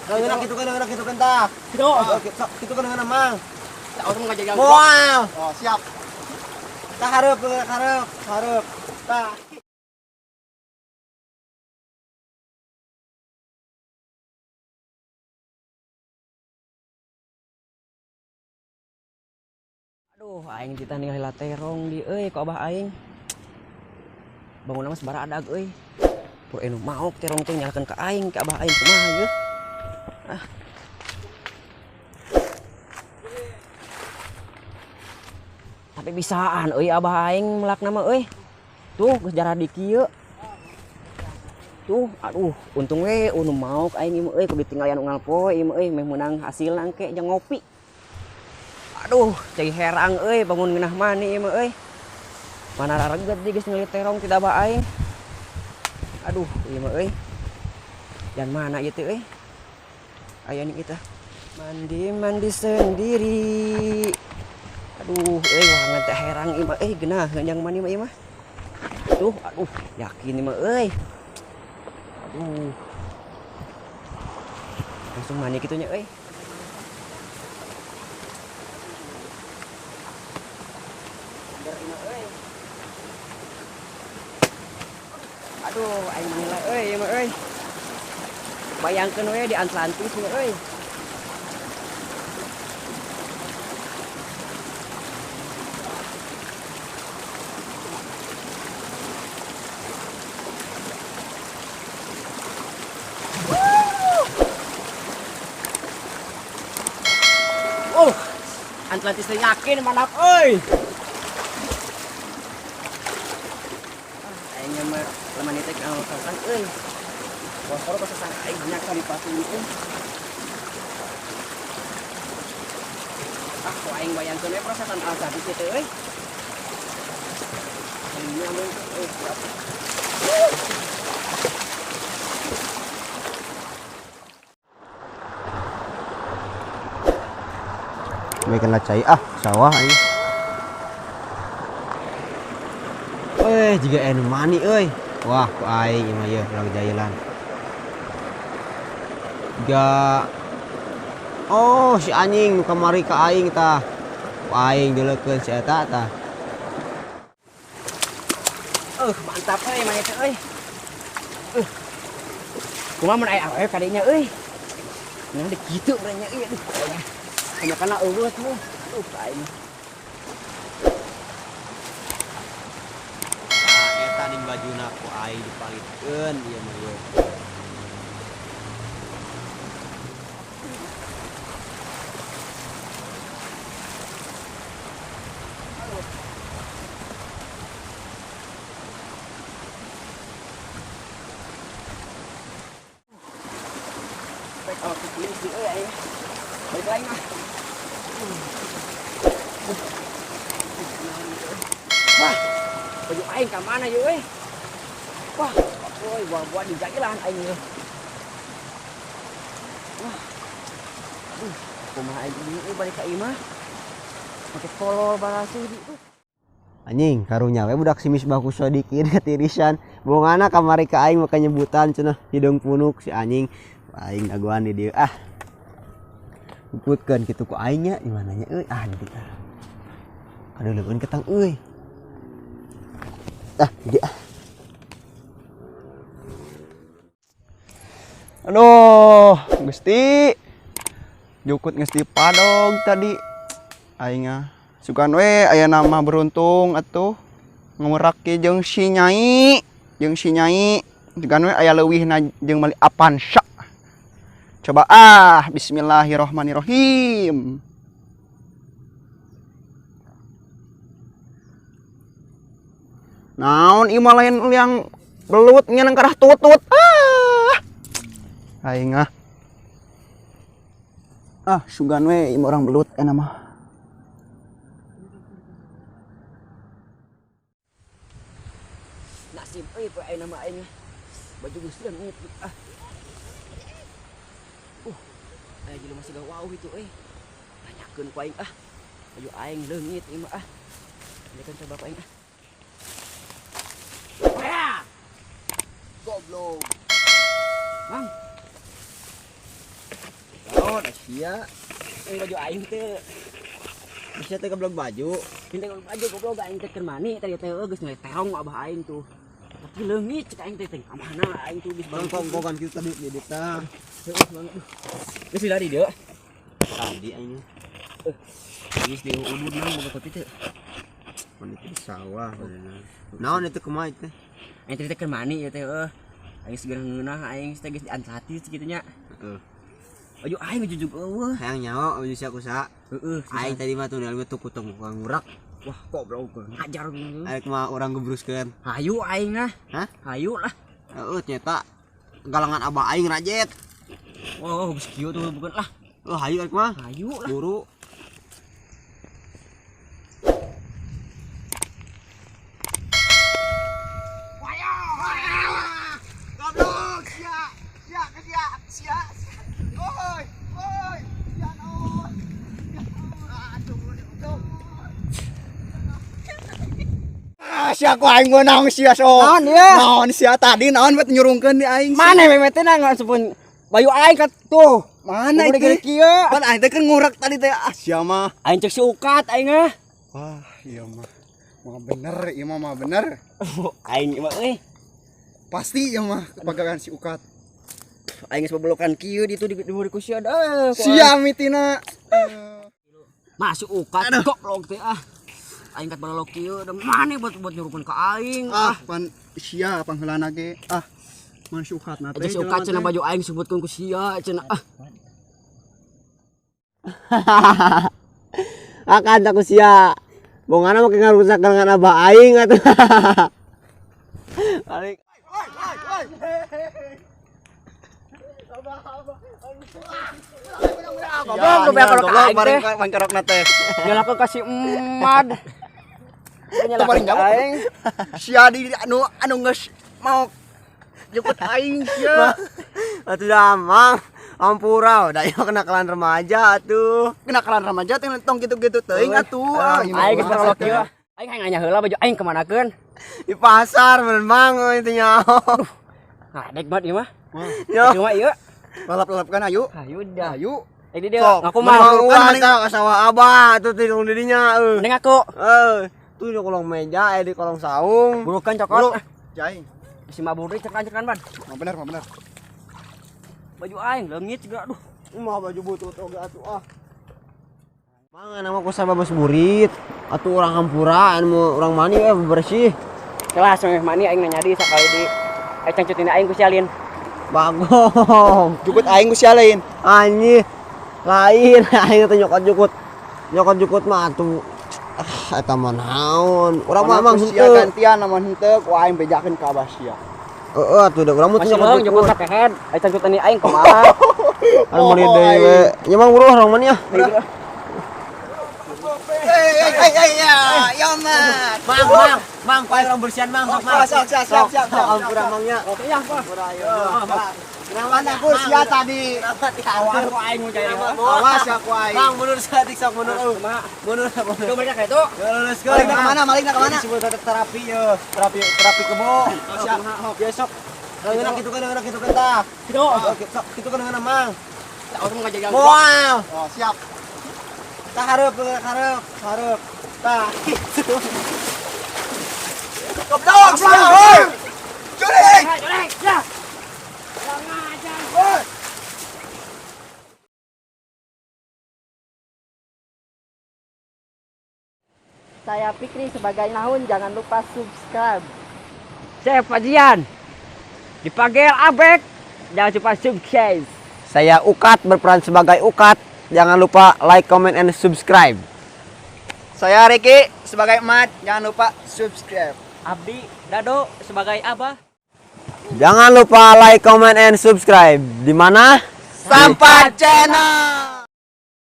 Leungeunna kitu kan, leungeunna kitu kan tah. Kitu. Oh, kitu kan leungeunna Mang. Tah urang ngajaga. Moal. Oh, siap. Tah hareup, leungeunna hareup, hareup. Tah. Aduh, aing ditah ningali terong di euy ku abah aing. Bangunna mah sabaradag euy. Pur enu maok terong teh nyalakeun ka aing ka abah aing kumaha yeuh. Ah. Tapi bisaan euy abah aing melakna mah euy. Tuh geus jarah di kieu. Tuh, aduh, untung we unu maok aing ieu euy kudu ditinggalian unggal poe ieu euy meh meunang hasilna engke jeung ngopi. Aduh, cai herang euy bangun ngeunah mani ieu mah euy. Mana rareget di geus ningali terong tidak abah aing. Aduh, ieu mah euy. Jan mana ieu teh euy? Aya ni kita. Mandi-mandi sendiri. Aduh, euy wangan teh herang ieu mah euy geunaheun yang mani mah ieu mah. Tuh, aduh, yakin ieu mah euy. Aduh. Langsung mani kitu nya euy. Aduh, aing manila euy ieu mah euy. Bayangkeun we di Atlantis mah euy. Oh, Atlantis teh yakin mantap euy. Aing mah lemani teh kalau kasan euy. Bosor pasang aing banyak kali pasti itu. Ah, ku aing bayangkeun we prosesan Atlantis teh euy. Ini amun euy. Meh kena cai ah sawah aing. Euy, jiga anu mani euy. Wah, ku aing ieu mah yeuh urang jailan. Jiga oh, si anjing nu kamari ka aing tah. Ku aing dileukeun si eta tah. Mantap euy mani teh euy. Kumaha mun aya awewe kadinya euy. Nah, di kitu urangnya euy aduh pokoknya. Hanya karena eueuh tuh. Aduh, aing. Nah, eta ning bajuna ku aing dipalitkeun ieu mah yeuh. Baik, kalau ke sini sih, euy, aing. Balik lagi mah. Wah, baju aing ka mana yeuh euy? Wah, euy, buah-buah di jailan aing yeuh. Wah. Aduh, kumaha aing ieu euy balik ka imah? Make kolol barasih di tuh. Anjing, karunya we budak si Misbah ku Sodikin ketirisan. Bongana kamari ka aing make nyebutan cenah hideung punuk si anjing. Aing dagoan di dieu ah. Puputkeun kitu ku aing nya di mananya euy ah di dieu. Aduh leueun ketang euy. Ah, di dieu ah. Aduh, Gusti. Jukut geus dipadog tadi. Aing ah sugan we aya nama beruntung atuh. Ngurak jeung si Nyai, jeung si Nyai. Sugan we aya leuwihna jeung meuli Avanza. Coba ah, bismillahirrahmanirrahim. Naon ieu mah lain liang belut nyeneng karah tutut. Ah. Aing ah. Ah, sugan we ieu orang belut enak mah. Nasib euy poe ayeuna mah aing. Baju geus leungit ah. Aya jelema siga wau itu euy. Tanyakeun ku aing ah. Baju aing leungit ieu mah ah. Tanyakeun coba ku aing ah. Wah! Goblok. Mang. Sia. Ini baju aing teh. Bisa teh goblok baju. Minta baju goblok aing teh keur mani tadi teh geus nilai terong abah aing tuh. Tapi leungit cek aing teh teh ka mana aing tuh geus Bang kongkongan kitu tadi di dieu. Heueuh banget. Geus lari dieu. Tadi aing. Geus di udud nang boga kopi teh. Mana itu di sawah. Naon itu kumaha teh? Aing teh keur mani ieu teh heueuh. Aing segera ngeunah aing teh geus diantati kitu nya. Heeh. Baju aing jujug eueuh. Hayang nyaho baju sia kusaha? Heeh. Aing tadi mah tuh nilai tuh kutung ngurak. Wah, goblok ngajar. Aing mah urang gebruskeun. Hayu aing lah. Hah? Hayu lah. Heeh, nyeta galangan abah aing rajet. Oh, geus kieu tuh bukan lah. Oh, hayu aing mah. Hayu lah. Buru. Goblok sia. Sia ke sia, sia. Oi, oi, sia naon. Aduh, ah, sia ku aing meunang sia sok. Naon ieu? Naon sia tadi naon bet nyurungkeun di aing. Mana memetna ngan sepun baju aing kat tuh. Mana Udah itu? gede kieu. Pan aing teh kan ngurak tadi teh. Ah, sia mah. Aing cek si ukat aing ah. Wah, iya mah. Mah bener, iya mah mah bener. Aing mah euy. Pasti iya mah pagawean si ukat. Aing geus bebelokan kieu di itu di ku sia dah. Sia mitina. Masuk ukat goblok teh ah. Aing kat balolok kieu da mane buat buat nyuruhkeun ka aing. Ah, pan sia pangheulana ge. Ah, man si ukat na Aja teh. si ukat cenah baju aing sebutkeun ku sia cenah ah. Akan aku sia. Bongana make ngarusak galangan abah aing atuh. Balik. Goblok lu kalau ka aing teh. Pangkerokna teh. Nyalakeun ka si emad. Teu paling jauh. Aing. Sia di anu anu geus mau jemput aing sia. Atuh dah mang. Ampura, udah ieu kenakalan remaja atuh. Kenakalan remaja teh tong kitu-kitu teuing atuh. Ah, ieu mah Aing geus balolok kieu. Aing hayang nanya heula baju aing kemanakeun. Di pasar bener mang euy teu nyaho. Nah, dek banget ieu mah. Yo. Cuma ieu. Lalap-lalapkan ayo. Hayu dah. Ayo. Ini dia Sok, ngaku mah. Mang ulah tah ka sawah abah atuh tidung di dinya euy. Mending aku. Eh, tuh di kolong meja, di kolong saung. Burukan cokot. Jaing. Si maburi cekan-cekan ban. Mah bener, mah bener. Baju aing leungit juga aduh. Mah baju butut oge atuh ah. Mang nama ku sababos burit. Atuh urang hampura anu urang mani we bersih. Kelas meh mani aing nanya di sakali di cangcutin aing ku sialin. Bagong. Jukut aing ku sia lain. Anjing. Lain aing teh nyokot jukut. Nyokot jukut mah atuh. Ah, eta mah naon. Urang mah mang sia henteu. gantian lamun henteu ku aing bejakeun ka abah sia. Heeh atuh da urang mah teu Masih nyokot leung jukut jukut. ka kehead. Aing cangcutin aing kumaha. Anu meuli deui we. Nya mang buruh urang mah nya. Hei hei hei ya, ya mah. Mang, mang, mang, pae urang bersihan mang, sok mang. Sok, siap, siap, siap, siap. Ampura mang nya. Oke ya, Pak. Ampura ayo. Mana ku sia tadi? Awas ku aing mun jaya. Awas ya ku aing. Mang mundur saeutik sok mundur. Kumaha? Mundur, mundur. Tuh mereka kayak itu. Lulus Maling na kemana? Maling na kemana? Disebut terapi yo, terapi terapi kebo. Siap. Besok ngeunah kitu kan ngeunah kitu kan tah. Gitu. Sok kitu kan ngeunah mang. Aku mau ngajaga. Moal. Oh, siap. Tah hareup ngeunah hareup, hareup. Tah kitu. Goblok sia, hoi. Jurik. Jurik, ya. Hoi. Saya Fikri sebagai Nahun, jangan lupa subscribe. Saya Fajian. Dipanggil Abek. Jangan lupa subscribe. Saya Ukat berperan sebagai Ukat. Jangan lupa like, comment, and subscribe. Saya Riki sebagai Mat, jangan lupa subscribe. Abdi Dado sebagai Abah. Jangan lupa like, comment, and subscribe. Di mana? Sampah Channel.